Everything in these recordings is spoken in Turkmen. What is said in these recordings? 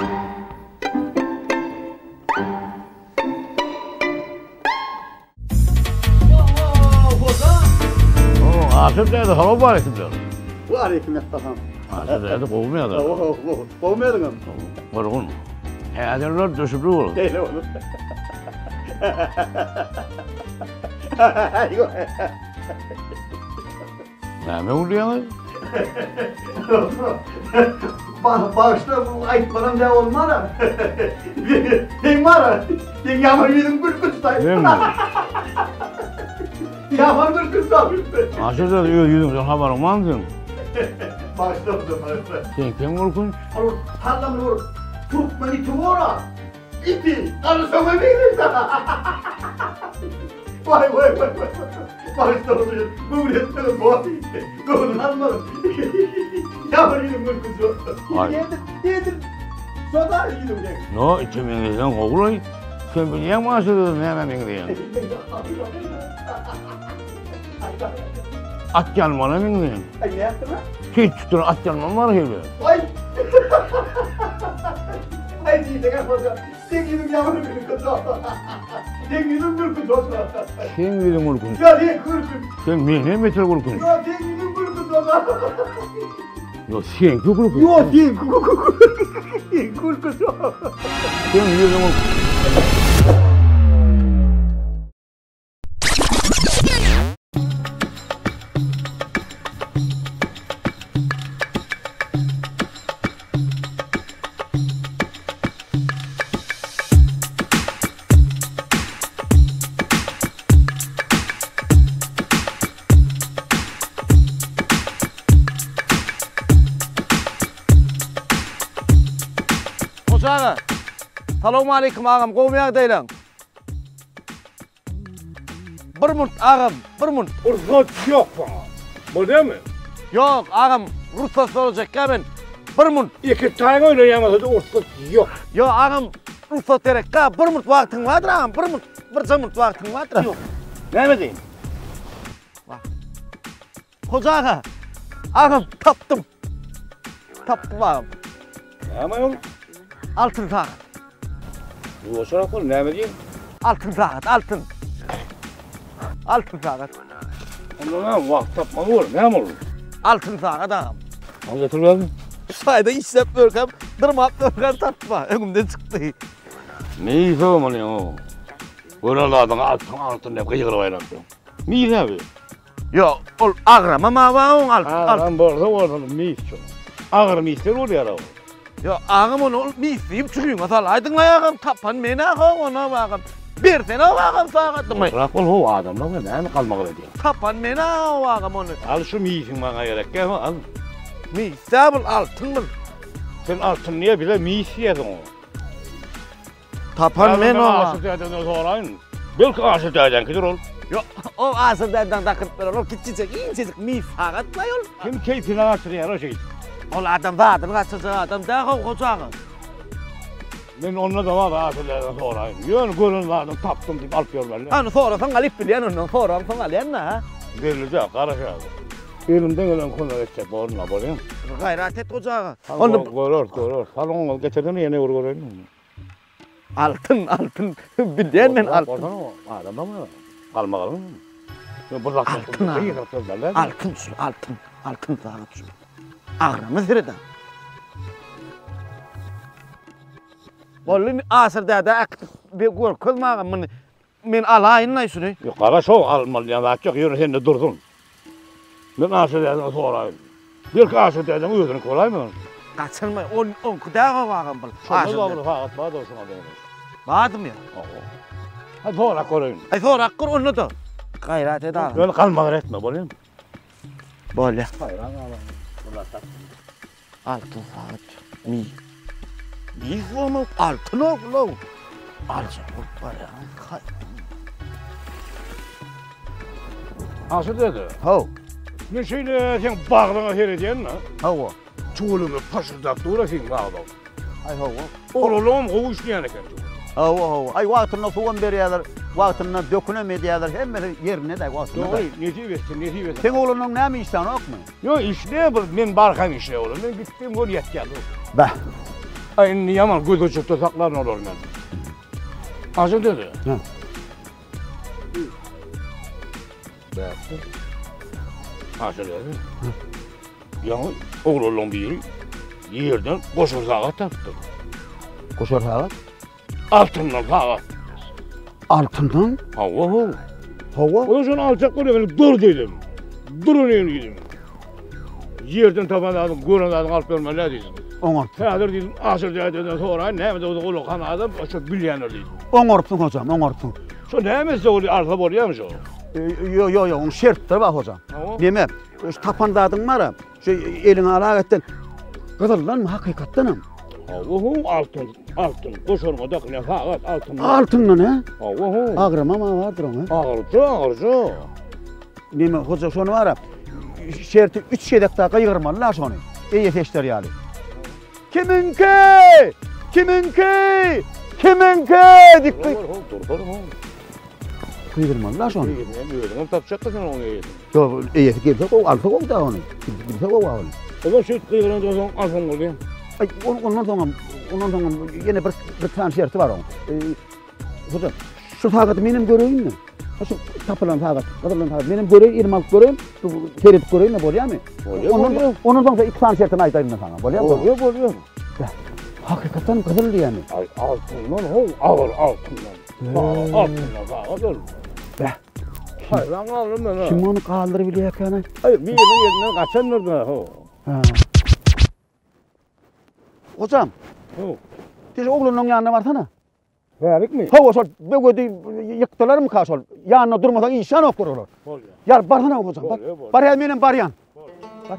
Aşyr däde, salowmaleýkim diýer. Waleýkim essalam. Aşyr däde gowumy ýa-da? Gowy, gowy, gowy. Gowumy özüňem? Gurgun. Häzirler düşüpli bol. Şeýle bolur. Näme gülýäňiz? Bagyşla bu aýtmalam dä bolmara. Seň bara. Seň ýaman ýüzüň gülkünç daýy. Menmi? Ýaman gülkünç daýy. Aşyr däde öz ýüzüňden habaryň barmy seň? Bagyşla bagyşla. Seňkem gülkünç. Ol sallam bir türkmen iti bora. Iti, gany şoňa meňzeş. Waý waý waý waý. Bagyşla ony. Göwün etmegin bor. Göwün almagyn. Ýaman ýüzüň gülkünç. Aý. Ýedir, ýedir. Şoda ýüzüň deň. No, ite meňzeseň gowulaý. Sen bilýäňmi Aşyr däde nämä meňzeýän? At ýalmana meňzeýän. Aý nätdiň? Hiç tutulan at ýalman bar hili. Aý. Aý diýseň hoja. Seň ýüzüň ýaman gülkünç. Seň ýüzüň gülkünç hoja. Seň ýüzüň gülkünç. Ýa seň gülkünç. Sen menden beter gülkünç. Ýa seň ýüzüň gülkünç hoja. Ýa seňki gülkünç. Ýa seňki gülkünç. Seň ýüzüň Hoja aga. Salowmaleýkim agam, gowmy ýagdaýlaň? Bir munt agam, bir munt. Rugsat ýok saňa. Bolýamy? Ýok agam, rugsat sorajakka men. Bir munt. Iki taýyň oýnaýan bolsa-da rugsat ýok. Ýok agam, rugsat gerekka. Bir munt wagtyň bardyr agam, bir munt, birje munt wagtyň bardyr. Ýok. Näme diýin? Wah. Hoja aga, agam tapdym. Tapdym agam. Näme ol? Altyn sagat. Ýuwaşrak bol, näme diýiň? Altyn sagat, altyn. Altyn sagat. Onda näme, wagt tapmaly bor, näme ol? Altyn sagat agam. Al getir bergin. Şaýda işläp ýörkäm, dyrmap ýörkäm tapma, öňümden çykdy. Neyse muny o. Gören zadyňy altyn altyn diýip gygyryp aýlanyp ýör. Nirä bu? Ýok, ol agrama mawa oň alt. Agram bolsa bolsun mis şo. Agyr misler bolýar o. Ýok, agam ony ol mis diýip çüriňe salaýdyňlaý agam, tapan men agam ony agam. Bersene agam sagadymy. Bırak ol ho adamlar we näme galmagal edýär. Tapan men agam ony. Al şu misiň maňa gerek gel al. Mis däl bul altyn bul. Sen altyn diýe bize mis diýýärsiň o. Tapan men oňa. Aşyr dädeden soraýyn. Belki Aşyr dädeňkidir ol. Ýok, o Aşyr dädeden dakynyp berer. Ol kiçijek, inçejik mis sagatlaý ol. Kim keýpini gaçyrýar o şeýdip? Ol adam zadyny gaçyrjak adam däl how hoja aga. Men onda-da bar Aşyr dädeden soraýyn. Ýöne gören zadyny tapdym diýip alyp ýörmeli. Hany sorasaň alyp bilýän ondan, soraňsoň alýan-da, ha? Belli-dä, garaş häzir. Elimden gelen kömek etjek borun-a, bolýamy? Gaýrat et hoja aga. Onda göreris, göreris. Salgyňyzy getirsene ýene bir göreýin. Altyn, altyn. Bilýän men altyn. Adamam galmagalyň. Bir zat Altyn. Altyn şu, altyn. Altyn sagat şu. Agramy sereden. Boldy, Aşyr däde äkitip görkez maňa muny. Men alaýyn-laý şuny. Ýok, gara şow almaly diýen zat ýok, ýöne sende dursun. Men Aşyr dädeme soraýyn. Belki Aşyr dädeň özüniňki bolaýmasyn? Gaçyrma, ol oňky däl-ow agam bul. Şonda da bir sagat bardyr şuňa meňzeş. Bardymy ýa? Hawa. Hadi sorap göreýin. Aý sorap gör onda-da. Gaýrat et agam. Ýöne galmagyr etme, bolýamy? Bolýa. Haýran galaryn. Bir zat tapdym. Altyn sagat. Mi. Mi bolmak altyn oglaw. Aljak bolup barýan. Hay. Aşyr dede. Haw. Men şeýle seň baglyňa seredýän-de. Hawa. Tüweleme paşyrdap dur-a seň baglyň. Aý hawa. Oglanlaňam gowy işleýän eken. Hawa hawa. Aý wagtynda suwam berýärler, wagtynda dökünem edýärler, hemmesi ýerinde-dä wagtynda. Dogry, nesip etsin, nesip etsin. Seň oglanlaň näme işlänokmy? Ýok, işleýär bir, men barkam işleýär olar. Men gitdim, gör ýatýar dur. Beh. Aý indi ýaman gözegçilikde saklaryn olary men. Aşyr dede. Hä. Bähbit. Aşyr dede. Ýaňy oglanlaryň biri ýerden goşar sagat tapypdyr. Goşar sagat? Altyndan sagat. Altyndan? Hawa, hawa. Hawa. Olar şony aljak bolýar, men dur diýdim. Durun diýdim. Ýerden tapan zadyň, gören zadyň alyp bermeli diýdim. Oňarypsyň. Häzir diýdim, Aşyr dädeden soraýyn, näme bolsa ol adam, şo bilýändir diýdim. Oňarypsyň hojam, oňarypsyň. Şo näme etse ol alsa bolýarmy şo? Ýo, ýo, ýo, oň şertleri bar hojam. Neme, şu tapan zadyň bar-a, şu eliňe alagetden gyzyldanmy hakykatdanam? Hawa, ho, altyn, altyn, goşarma dakylýan sagat altyndan. Altyndan, he? Hawa, ho. Agramam bardyr oň, he? Agyrja, agyrja. Neme, hoja şony bar-a, şerti üç gezek daha gygyrmaly-la şony, eýesi eşder ýaly. Kimiňki? Kimiňki? Kimiňki? Diýip gyg. Dur, dur, dur. Gygyrmaly-la şony. Özüňem tapjakka sen onuň eýesini. Ýok, eýesi gelse gowy, alsa gowy da ony. Bilse gowy ony. Olar şeýdip gygyrandan soň alsaň bolýar. Aý, ondan soňam, ondan soňam ýene bir bir sany şerti bar oň. Hoja, şu sagady menem göreýinmi? Şu tapylan sagat, gyzylan sagat menem göreýin, elime alyp göreýin, seredip göreýinmi, bolýarmy? Bolýar, Ondan, bolýar. ondan soň iki sany şertini aýdaýyn men saňa, bolýarmy? Bolýar, bolýar. Hakykatdan gyzyl diýýärmi? Aý, altyndan how, agyr altyndan. Sagat altyndan sagat ol. Beh. Haýran galdym men. Kim ony galdyryp bilýärkäni? Aý, biriniň elinden gaçandyr da, ho. Ha. Hojam. Ho. Sen şu oglanyň ýanyna barsana. Bärikmi? Hawa şol böwedi ýykdylarmyka şol? Ýanynda durmasaň işan ok olar. Bolýar. Ýar barsana hojam. Bar. Barýan menem barýan. Bar.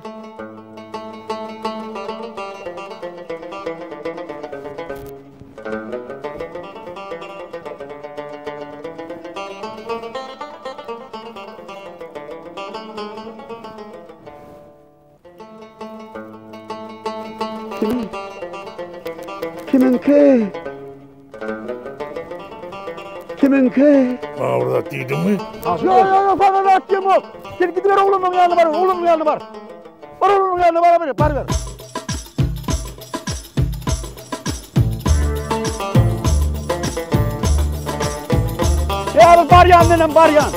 Kimin? Kimiňki? Kimiňki? Maňa bir zat diýdiňmi? Ýok, ýok, ýok, saňa zat diýemok. Sen gidiber oglunyň ýanyna bar, oglunyň ýanyna bar. Bar oglunyň ýanyna bar, bar ber. Ýa barýan menem barýan.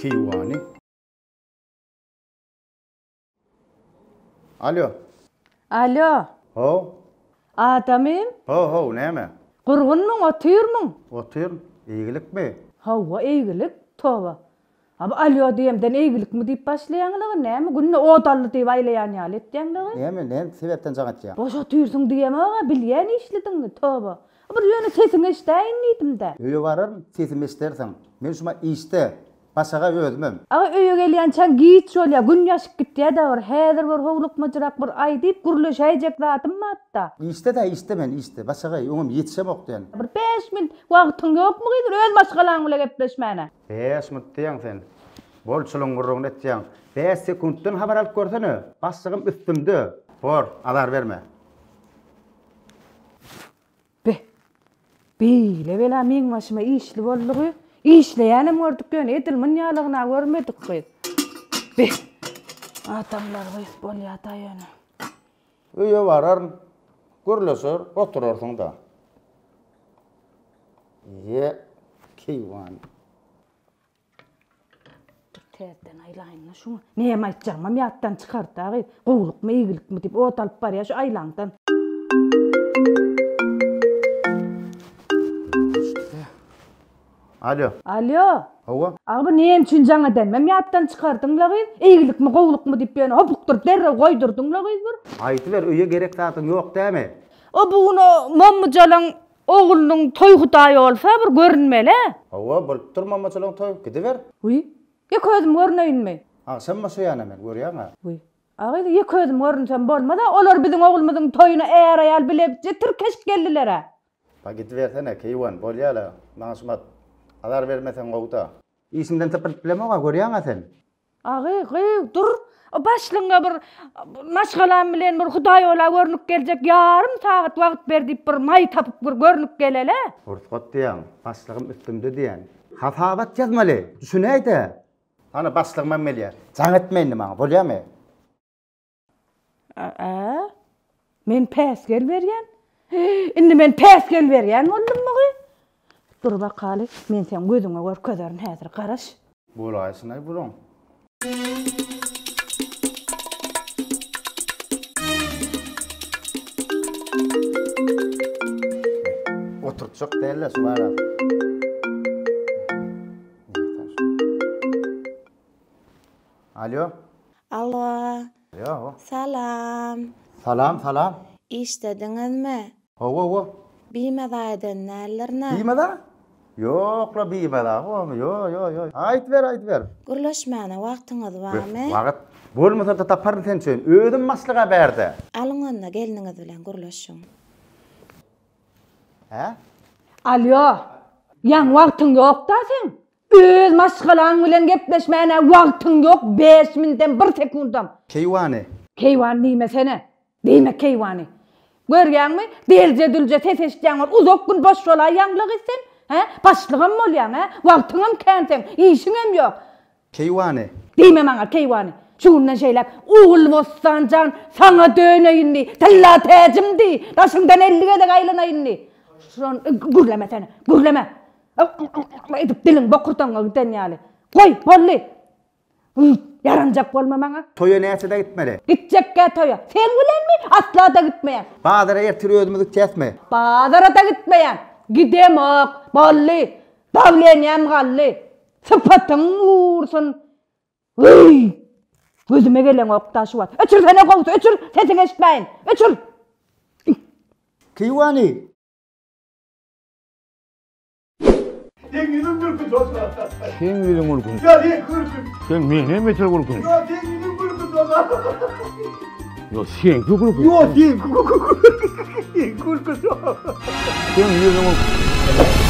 Keýwany. Alo. Alo. How. Adamym. How, how, näme? Gurgunmyň, otyrmyň? Otyryn. Eýgilikmi? Hawa, eýgilik, toba. A bu alýo diýemden eýgilikmi diýip başlaýaňlygy näme, günde ot aldy diýip aýlaýan ýaly etýäňligi? Näme, näme sebäpden jaň etýäň? Boş otyrsyň diýemog-a, bilýän işlidiňi, toba. A bir ýöne sesiňi eşidäýin diýdim-dä. Öýe bararyn, sesimi eşidersiň. Men şuma işde, başagaý özümem. Aga öýe gelýänçäň giç bolýa, gün ýaşyp gitýä-dä bir, häzir bir howlukmajyrak bir aýdyp gürleşäýjek zadym bar-da. Işde-dä, işde men, işde, başagaý, öňem ýetişemok diýen. Bir bäş minut wagtyň ýokmy gyz, bir öz maşgalaň bile gepleşmäne? Bäş minut diýýäň sen. Bolçulygyň gürrüňini etýäň. Bäş sekuntdan habar alyp görsene. Başlygym üstümde. Bor, azar berme. Be! Beýle bela meň başyma işli boldugy. Işleýänem gördük ýöne edil munýalygyna görmedik gyz. Be! Adamlar gyz bolýada ýöne. Öýe bararyn, gürleşer oturarsyň-da. Ýe, keýwany. Dur täzeden aýlaýyn-da şuňa. Näme aýtjagymam ýatdan çykardy-a gyz. Gowulykmy, eýgilikmi diýip ot alyp barýar şu aýlaňdan. Alýo. Alýo. Hawa. Aga bu näme üçin jaň edenimem ýatdan çykardyň-la gyz. Eýgilikmi, gowulykmy diýip ýöne hopukdyryp derrew goýdurdyň-la gyz bir. Aýdyber, öýe gerek zadyň ýok dämi? O bu gün o Mommujalaň oglunyň toý hudaý bolsa bir görünmeli-ä. Hawa, bolupdyr Mommujalaň toý, gidiber. Wiý, ýeke özüm görüneýinmi? Agşam boşaýan-a men, görýäň-ä. Wiý, a gyz, ýeke özüm görünsem bolmaz-a, olar biziň oglumyzyň toýuna är-aýal bile tirkeşip geldiler-ä. Ba gidibersene, keýwan, bolýa-la, maňa şumat azar bermeseň gowy-da. Işimden sypyryp bilemok-a, görýäň-ä sen. Agy, gyýw, dur. Başlygyňa bir maşgalam bilen bir hudaýola görnüp geljek, ýarym sagat wagt ber diýip bir maý tapyp bir görnüp geleli. Rugsat diýýäň, başlygym üstümde diýýän. Hasabat ýazmaly, düşünäý-dä. Hany başlygymam gelýär. Jaň etme indi maňa, bolýamy? Ä-ä? Men päsgel berýän? Indi men päsgel berýän boldummy gy? Dur bakaly, men seň gözüňe görkezerin häzir, garaş. Bolaýsyn-aý bulaň. Oturtjak däl-le şu bara. Alýo. Alo. Ýo. Salam. Salam, salam. Işdediňizmi? Hawa, hawa. Bimaza eden däldirine? Bimaza? Ýok-la, bimaza. Ýo, ýo, ýo. Aýdyber, aýdyber. Gürleşmäne wagtyňyz barmy? Wagt bolmasa-da taparyn sen üçin. Özüm başlyg-a bärde. Alyň onda gelniňiz bilen gürleşiň. Hä? Alýo. Ýaňy wagtyň ýok-da seň. Öz maşgalaň bilen gepleşmäne wagtyň ýok beş mindem bir sekundam. Keýwany. Keýwany diýmesene. Diýme keýwany. Görýäňmi, delje-dülje ses eşidýäň bol, uzak gün boş bolaýýaň-la gyz sen, hä? Başlygam bolýaň, hä? Wagtyňam kän seň, işiňem ýok. Keýwany. Diýme maňa keýwany. Şu günden şeýläk Ogulbossan jan saňa döneýin diý, tylla täjim diý, daşyňdan 50 gezek aýlanaýyn diý. Şon gürlemesene, gürleme. Edip diliň bokurdagyňa giden ýaly. Goý, boldy. Ýaranjak bolma maňa. Toýa näçede gitmeli? Gitjekkä toýa. Seň bilenmi? Asla-da gitmeýän. Bazara ertir özümiz gitýäsmi? Bazara-da gitmeýän. Gidemok. Boldy. Dawleniýam galdy. Sypatyň gursun. Öý! Gözüme geleňok-da şu wagt. Öçürsene gowusy, öçür, sesiňi eşitmäýin. Öçür! Keýwany! Seň ýüzüň gülkünç hoja. Seň ýüzüň gülkünç. Ýa seň gülkünç. Seň menden beter gülkünç. Ýa seň ýüzüň gülkünç hoja. Ýa seňki gülkünç. Ýa seňki gülkünç. Seňki gülkünç. Seň ýüzüň gülkünç.